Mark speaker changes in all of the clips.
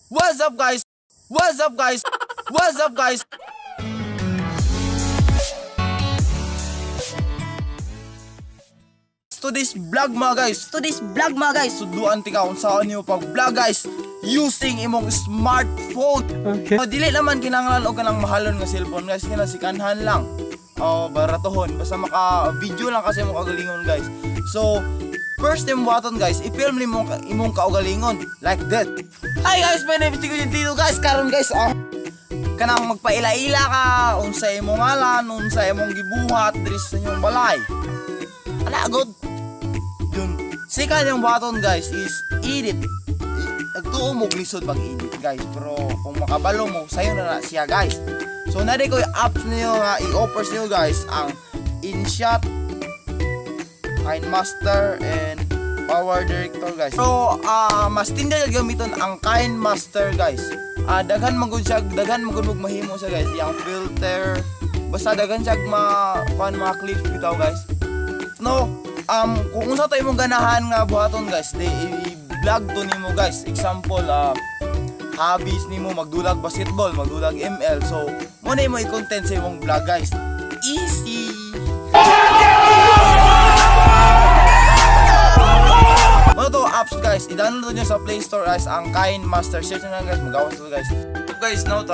Speaker 1: What's up, guys? What's up, guys? What's up, guys? Today's vlog, mga guys.
Speaker 2: Today's vlog, mga guys.
Speaker 1: Suduan tika kung saan niyo pag vlog, guys, using imong smartphone.
Speaker 3: Okay.
Speaker 1: O, dili naman kinahanglan og kanang mahalon nga cellphone, guys, kina sikanhan lang. O baratohon basta maka video lang kasi mo kagalingon, guys. So first time button, guys, i-film nimo imong kaugalingon like that. Hi guys, my name is Chico Gentilo, guys. Karon, guys, kanang magpaila-ila ka unsa imong ngalan, unsa imong gibuhat diri sa inyong balay. Ala good. Yun. Second yung button, guys, is edit. Nagtuo mo glisod pag-edit, guys. Pero kung makabalo mo, sayo na na siya, guys. So na ko yung apps niyo nga i-offer niyo, guys, ang InShot, KineMaster and Power Director, guys. So mas tinda gamiton ang KineMaster, guys. Daghan man gud siya, daghan man gud mo mahimo siya, guys. Yang filter, basta daghan siya ma kuan mga clips bitaw, guys. No, kung unsa to imong ganahan nga buhaton, guys, di i-vlog to nimo, guys. Example, hobbies nimo, magdulag basketball, magdulag ML. So, mo na imo i-content sa imong vlog, guys. Easy. Ano to apps, guys? I-download nyo sa Play Store, guys, ang KineMaster. Search nyo lang, guys, magawas to, guys. So, guys, note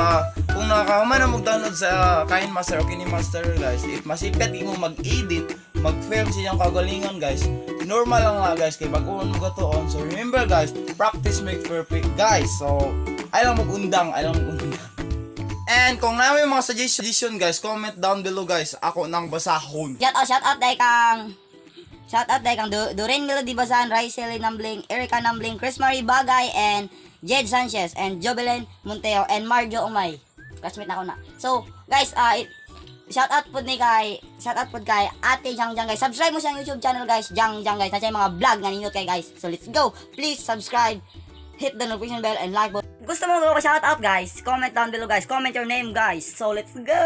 Speaker 1: kung nakakahuman na mag-download sa KineMaster o KineMaster, guys, if masipet mo mag-edit, mag-film sa inyong kagalingon, guys, normal lang nga, guys, kay baguon mo gatuon. So remember, guys, practice make perfect, guys. So, ay lang mag-undang, ay lang mag-undang. And kung namin mga suggestion, guys, comment down below, guys. Ako nang basahon.
Speaker 2: Shout out dahil kang Shout out dahil kang Doreen Melody Basan, Rysel Nambling, Erica Nambling, Chris Marie Bagay, and Jed Sanchez, and Jobelyn Monteo, and Marjo Umay. Classmate na ako na. So, guys, shout out po ni kay shout out po kay Ate Jang Jang, guys. Subscribe mo siyang YouTube channel, guys, Jang Jang, guys. Nasa yung mga vlog nga ninyo kay, guys. So let's go. Please subscribe, hit the notification bell and like button. Gusto mo ko shout out, guys? Comment down below, guys. Comment your name, guys. So let's go.